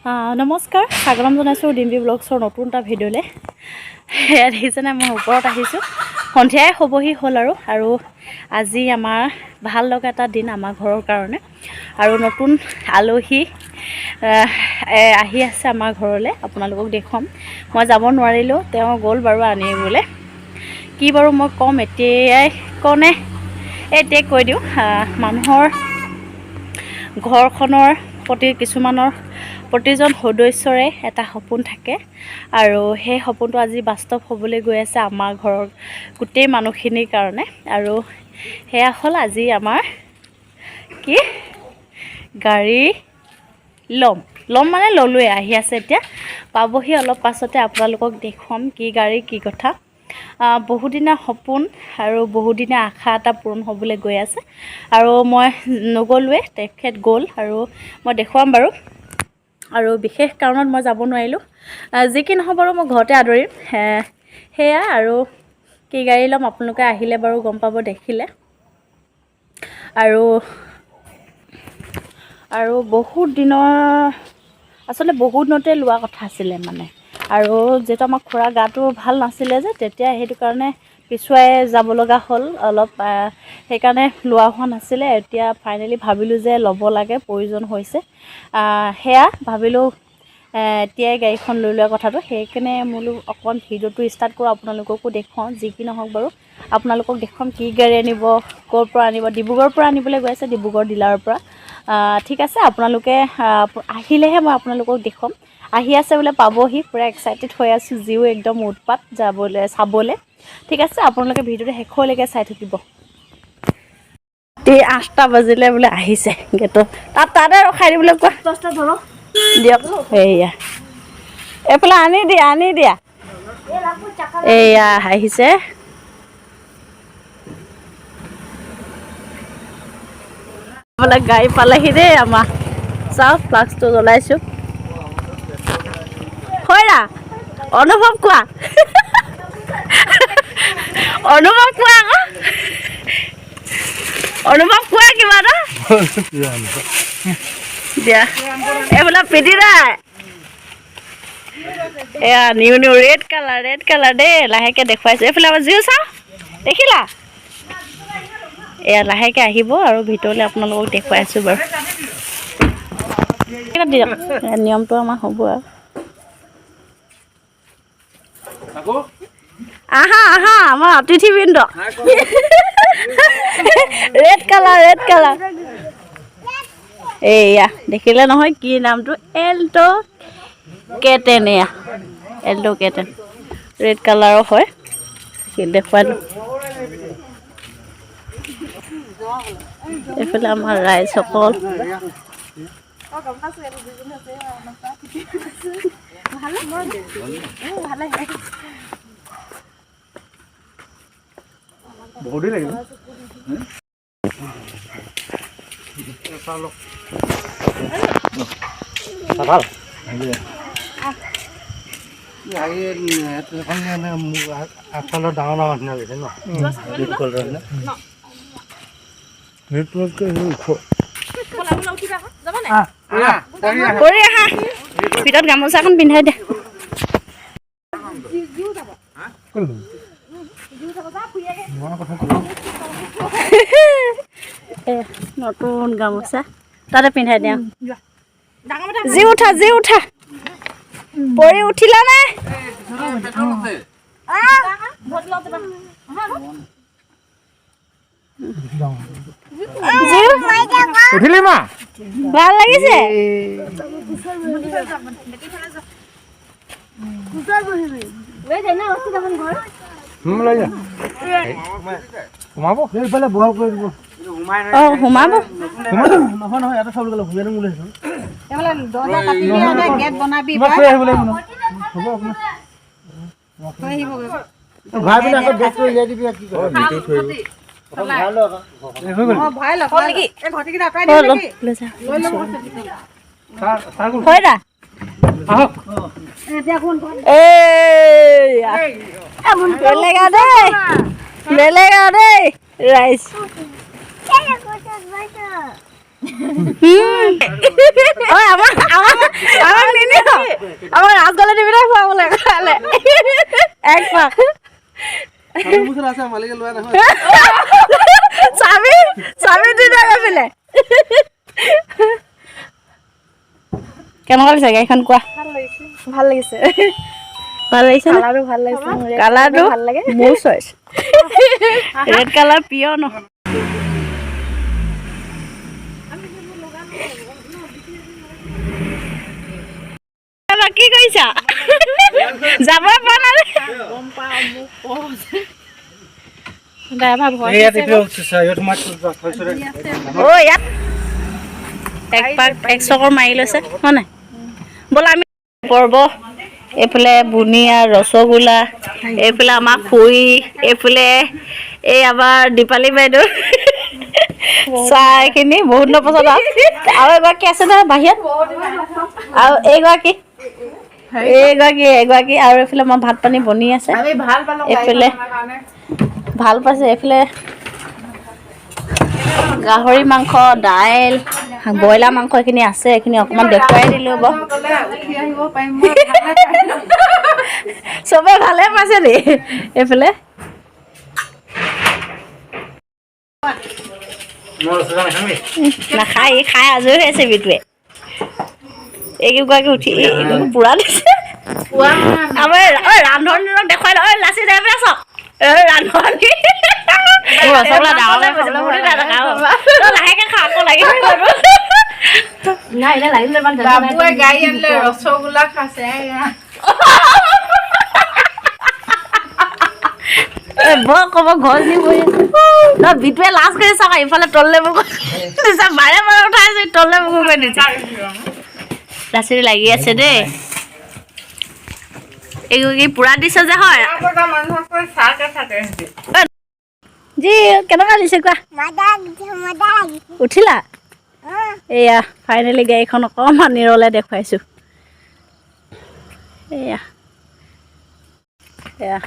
নমস্কাৰ, স্বাগতম জনাইছোঁ ডিম্পী ব্লগছৰ নতুন এটা ভিডিঅ'লৈ। সেয়া দেখিছেনে, মই ওপৰত আহিছোঁ। সন্ধিয়াই হ'বহি হ'ল আৰু আৰু আজি আমাৰ ভাল লগা এটা দিন আমাৰ ঘৰৰ কাৰণে আৰু নতুন আলহী আহি আছে আমাৰ ঘৰলৈ। আপোনালোকক দেখুৱাম। মই যাব নোৱাৰিলোঁ, তেওঁ গ'ল বাৰু আনিবলৈ। কি বাৰু মই ক'ম, এতিয়াই কওঁনে? এতিয়াই কৈ দিওঁ। মানুহৰ ঘৰখনৰ প্ৰতি কিছুমানৰ প্ৰতিজন সদস্যৰে এটা সপোন থাকে আৰু সেই সপোনটো আজি বাস্তৱ হ'বলৈ গৈ আছে আমাৰ ঘৰৰ গোটেই মানুহখিনিৰ কাৰণে। আৰু সেয়া হ'ল আজি আমাৰ কি গাড়ী ল'ম। ল'ম মানে ল'লোৱে, আহি আছে, এতিয়া পাবহি অলপ পাছতে। আপোনালোকক দেখুৱাম কি গাড়ী, কি কথা। বহুদিনীয়া সপোন আৰু বহুদিনীয়া আশা এটা পূৰণ হ'বলৈ গৈ আছে। আৰু মই নগ'লোৱে, তেখেত গ'ল আৰু মই দেখুৱাম বাৰু। আৰু বিশেষ কাৰণত মই যাব নোৱাৰিলোঁ। যি কি নহওক বাৰু, মই ঘৰতে আদৰিম। সেয়া আৰু কি গাড়ী ল'ম আপোনালোকে আহিলে বাৰু গম পাব দেখিলে। আৰু আৰু বহুত দিনৰ, আচলতে বহুত দিনতে লোৱা কথা আছিলে মানে। আৰু যিহেতু আমাৰ খুৰা গাটো ভাল নাছিলে যে তেতিয়া, সেইটো কাৰণে পিছুৱাই যাব লগা হ'ল অলপ। সেইকাৰণে লোৱা হোৱা নাছিলে। এতিয়া ফাইনেলি ভাবিলোঁ যে ল'ব লাগে, প্ৰয়োজন হৈছে। সেয়া ভাবিলোঁ এতিয়াই গাড়ীখন লৈ লোৱা কথাটো। সেইকাৰণে বোলো অকণমান ভিডিঅ'টো ষ্টাৰ্ট কৰোঁ, আপোনালোককো দেখুৱাওঁ। যি কি নহওক বাৰু, আপোনালোকক দেখুৱাম কি গাড়ী আনিব, ক'ৰ পৰা আনিব। ডিব্ৰুগড়ৰ পৰা আনিবলৈ গৈ আছে, ডিব্ৰুগড় ডিলাৰৰ পৰা। ঠিক আছে, আপোনালোকে আহিলেহে মই আপোনালোকক দেখুৱাম। আহি আছে বোলে, পাবহি। পূৰা এক্সাইটেড হৈ আছোঁ, যিও একদম উৎপাত যাবলৈ, চাবলৈ। ঠিক আছে, আপোনালোকে ভিডিঅ'টো শেষলৈকে চাই থাকিব। এই 8টা বাজিলে বোলে আহিছে। গেটত তাত তাতে ৰখাই দিবলৈ কোৱা। দিয়ক, এইয়া এইফালে আনি দিয়া, আনি দিয়া। এইয়া আহিছে। বোলে গাড়ী পালেহি দেই আমাৰ। চাওক, ফ্লাক্সটো জ্বলাইছোঁ। হয়ৰা, অনুভৱ কোৱা, অনুভৱ কোৱা আকৌ, অনুভৱ কোৱা কিবা এটা দিয়া। এইবিলাক পিটি নাই। এয়া new new red colour, red colour দেই। লাহেকৈ দেখুৱাইছোঁ। এইফালে আমাৰ জিও চাওঁ, দেখিলা? এয়া লাহেকৈ আহিব আৰু ভিতৰলৈ আপোনালোকক দেখুৱাই আছোঁ বাৰু। দিয়ক, নিয়মটো আমাৰ হ'ব আৰু। আহা আহা, আমাৰ অতিথিবৃন্দ। Red colour, red colour. এইয়া দেখিলে নহয়, কি নামটো? এল্ট' কে 10। এয়া এল্ট' কে 10, ৰেড কালাৰৰ হয়। দেখুৱাই এইফালে আমাৰ ৰাইজসকল। বহুত দেৰি লাগিব। ভাল। আগফালৰ ডাঙৰ ডাঙৰ নিচিনা লাগিছে ন, ৰেড কালাৰৰ নিচিনা। ওখ। কৰি আহা, ভিতৰত গামোচাখন পিন্ধাই দে। এ নতুন গামোচা তাতে পিন্ধাই দিয়া। জি উঠা, জি উঠা। পৰি উঠিলা নে? জিউ উঠিলি মা? ভাল লাগিছে। লৈ যা, সোমাব। এইফালে বহল কৰি দিব। অঁ, সোমাব। নহয় নহয়, ইয়াতে চাবলৈ গ'লে সুবিধা বুলি আহিছোঁ। তোমাক থৈ আহিব লাগিব নহয়। হ'ব, আপোনাৰ ভৰাই পিনে আকৌ বেগ কৰি উলিয়াই দিবি। কি কৰে? হৈ গ'ল। অঁ, লৈ যা। ছাৰ কোন? হয় দা। আহক। এইয়া বেলেগ আৰু দেই, বেলেগ আৰু দেই ৰাইজ। ঐ, আমাক আমাক আমাক আমাৰ ৰাজগলে দিবি দেই ফুৰাবলৈ কাইলে এক পাক। আছে, মালিকে লোৱা নহয়। চাবি চাবি দি দে এইফালে। কেনেকুৱা লাগিছে গাড়ীখন কোৱা? ভাল লাগিছে। ভাল লাগিছে নে? কালাৰটো ভাল লাগিছে মোৰ। কালাৰটো ভাল লাগে। মোৰ চইচ, ৰেড কালাৰ প্ৰিয় ন। কি কৰিছা? যাব পৰা নাই। ড্ৰাইভাৰ ভয়। ইয়াত এইফালে উঠিছে, ইয়াত সোমাই থৈছোঁ দে। অ' ইয়াত এক পাক এক চকৰ মাৰি লৈছে হয় নাই? ব'লা আমি পৰ্ব। এইফালে বুনিয়া, ৰসগোল্লা, এইফালে আমাৰ খুৰী, এইফালে এই আমাৰ দীপালী বাইদেউ। চাহ এইখিনি বহুত দিনৰ পাছত আৰু এগৰাকী আছে নহয় বাহিৰত, আৰু এইগৰাকী এইগৰাকী এগৰাকী আৰু এইফালে আমাৰ ভাত পানী বনি আছে। আমি ভাল পালোঁ। এইফালে ভাল পাইছে। এইফালে গাহৰি মাংস, দাইল, ব্ৰইলাৰ মাংস এইখিনি আছে। এইখিনি অকণমান দেখুৱাই দিলোঁ বাৰু। গ'লে উঠি আহিব পাৰিম মই। চবে ভালে পাইছে দেই এইফালে। মই ৰসগোল্লা নাখামেই। নাখায়, ই খাই আজৰি হৈ আছে। বিটুৱে এইকেইগৰাকী উঠি পুৰা দিছে। আমাৰ ঐ ৰান্ধনীক দেখুৱাই ঐ লাচি যাই পেলাই চাওক। ঐ ৰান্ধনী, ৰসগোল্লা ডাঙৰকে কৈছে, বহুত দিন নাখাওঁ। তই লাহেকে খা আকৌ লাগি থাকিব। বাবুৱে গাড়ী আনিলে, ৰসগোল্লা খাইছে। এ বৰ ক'ব ঘৰ নি বহি আছে। তই বিটুৱে লাজ কৰি চাওক, ইফালে তললে মুখ দিছে, বাৰে বাৰে উঠাইছে, তললে মুখ কৰি দিছে। লাচি লাগি আছে দেই। এইগৰাকী পুৰা দিছে যে হয়। মানুহক চাহকে থাকে সিহঁতি। জি কেনেকুৱা দিছে কোৱা? উঠিলা? এয়া ফাইনেলি গাড়ীখন অকণমান নিৰলে দেখুৱাইছোঁ। এয়া এয়া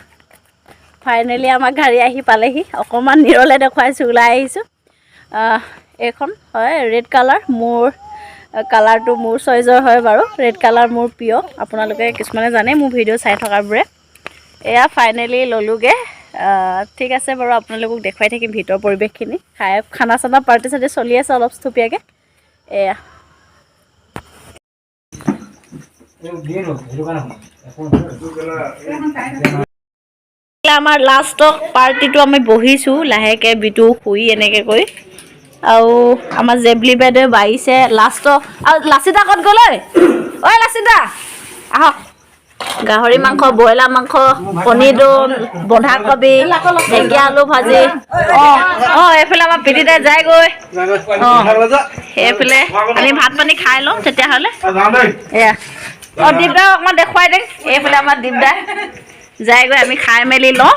ফাইনেলি আমাৰ গাড়ী আহি পালেহি। অকণমান নিৰলে দেখুৱাইছোঁ, ওলাই আহিছোঁ। এইখন হয় ৰেড কালাৰ। মোৰ কালাৰটো মোৰ চইজৰ হয় বাৰু। ৰেড কালাৰ মোৰ প্ৰিয়, আপোনালোকে কিছুমানে জানে মোৰ ভিডিঅ' চাই থকাবোৰে। এয়া ফাইনেলি ল'লোগৈ। ঠিক আছে বাৰু, আপোনালোকক দেখুৱাই থাকিম ভিতৰৰ পৰিৱেশখিনি। খাই খানা চানা পাৰ্টি চাৰ্টি চলি আছে অলপ থুপীয়াকৈ। এয়া দিয়ে ন, সেইটো কাৰণে একো নহয়। আমাৰ লাষ্টৰ পাৰ্টিটো আমি বহিছোঁ লাহেকৈ, বিটু শুই এনেকৈ কৰি, আৰু আমাৰ জেবলি বাইদেৱে বাঢ়িছে লাষ্টৰ। আৰু লাচিতা ক'ত গ'ল ঐ? ঐ লাচিতা আহক। গাহৰি মাংস, ব্ৰইলাৰ মাংস, কণী দোণ, বন্ধাকবি, ঢেকীয়া আলু ভাজি। অঁ অঁ এইফালে আমাৰ পিতিদাই যায়গৈ। অঁ সেইফালে আমি ভাত পানী খাই লওঁ তেতিয়াহ'লে। এয়া অঁ দীপদা অকণমান দেখুৱাই দিম। এইফালে আমাৰ দীপদা যায়গৈ, আমি খাই মেলি লওঁ।